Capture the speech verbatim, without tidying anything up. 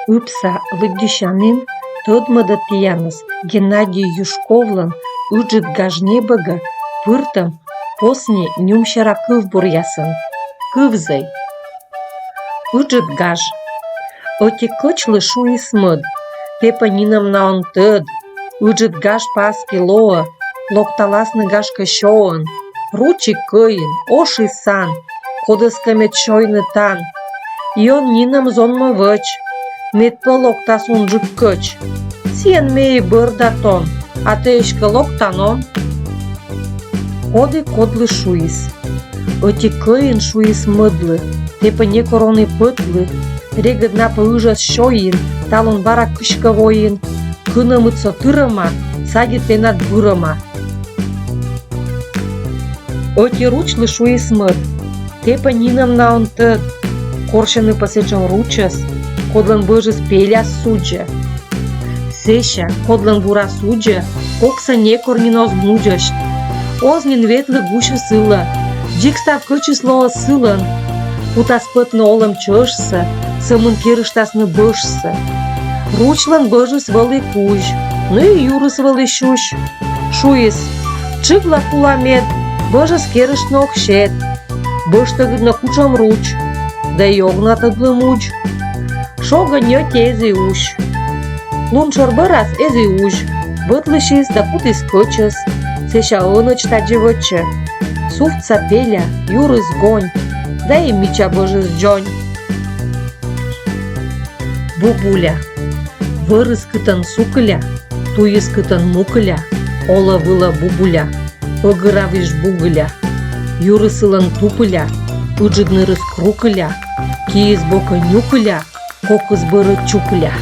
Ыпса лыддьысянін тӧдмӧдӧ тіянӧс Геннадий Юшковлӧн «Ыджыд гаж» небӧгӧ пыртӧм посни нюмсера кывбуръясӧн. Кывзӧй. Ыджыд гаж. Ӧти кӧчлы шуис мӧд: «Тэ пӧ нинӧм на он тӧд, ыджыд гаж пӧ аски лоӧ, локталасны, гашкӧ, сёӧн. Руч и кӧин, ош и сан, кодӧскӧ мед сёйны тан. И он нинӧм зонмӧ вӧч, мед пӧ локтас унджык кӧч. Сійӧн ме и бӧрда тон, а тэ эськӧ локтан он». Коді кодлы шуис. Ӧти кӧин шуис мӧдлы: «Тэ пӧ некор он и пӧтлы, регыд на пӧ ыжӧс сёйин, талун бара кыськӧ воин, кынӧмыд со тырӧма, садьыд тэнад бырӧма». Ӧти ручлы шуис мӧд: «Тэ пӧ нинӧм на он тӧд, корсьӧны пӧ сэтшӧм ручӧс, кодлӧн бӧжыс пеляс судзӧ. Сэсся, кодлӧн бура судзӧ, коксӧ некор нин оз мудзӧсьт. Оз нин ветлы гусьыс ылӧ, дзик став кӧчыс лоӧ сылӧн. Кутас пӧтны олӧм чӧжсӧ, сӧмын керыштасны бӧжсӧ». Ручлӧн бӧжыс вӧлі кузь, ну и юрыс вӧлі сюсь. Шуис: «Тшыгла кула мед, бӧжӧс керыштны ог сет. Бӧжтӧгыд нӧ кутшӧм руч, да и ог на тӧдлы мудз. Шогӧ ньӧти эз и усь». Луншӧр бӧрас эз и узь, бӧтлысис да кутіс кӧчӧс. Сэсся ӧнӧдз тадзи вӧчӧ: сувтса пеля, юрыс гонь, да и мича бӧжыс дзонь. Бубуля. Вӧрыс кытӧн сукыля, туйыс кытӧн мукыля, олӧ вылӧ бубуля, ӧгыравысь бугыля. Юрыс сылӧн тупыля, ыджыд нырыс крукыля, киыс бокӧ нюкыля, кокыс бӧрӧ чукыля.